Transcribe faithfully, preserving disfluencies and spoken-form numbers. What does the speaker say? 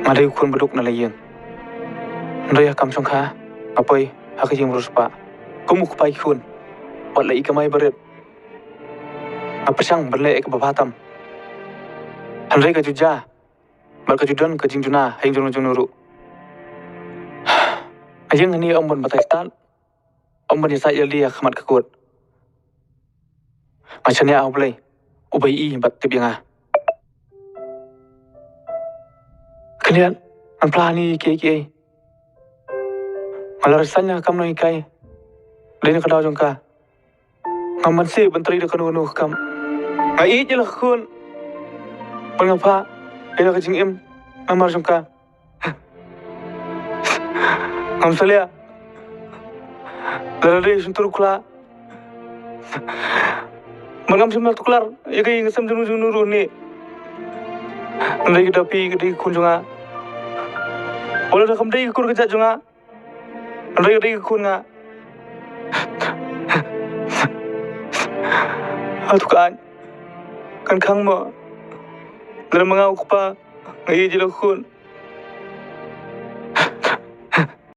Nga dei u khun baduk na la ïing. Hynrei ha kam shongkha nga poi ha ka ïing riewspah kum u kpa ki khun. Wat la i kamai barit, nga pyrshang ban leh ïa kaba bha tam. Hynrei ka ju jia bad ka ju don ka jingjuna ha ïing jong u jong u ruh. Ïing hangne ym ban batai stad, ym ban ïasaid ïalade ha khmat ka kut. Nga shaniah ha U Blei uba ïohi bad tip ïa nga. Khyndiat, ngan phla hangne kiei kiei. Nga la resign na ka kam nonghikai. Dei na ka daw jong ka. Ngam banse ban trei da kano kano ka kam. Nga ïeit ïa la ka khun. Bad nga phah ïa la ka jingim namar jong ka. Ngam salia. Lada dei shyntur u khlad, bad ngam shym la tuklar ïa ka ïing ka sem jong u jong u ruh hangne. Hynrei ka da phi ka dei ka khun jong nga. Wat lada kam dei ka kur ka jait jong nga, hynrei ka dei ka khun nga. Hato ka aiñ kan khang mo? Lada ma nga u kpa nga ïeit ïa la ka khun.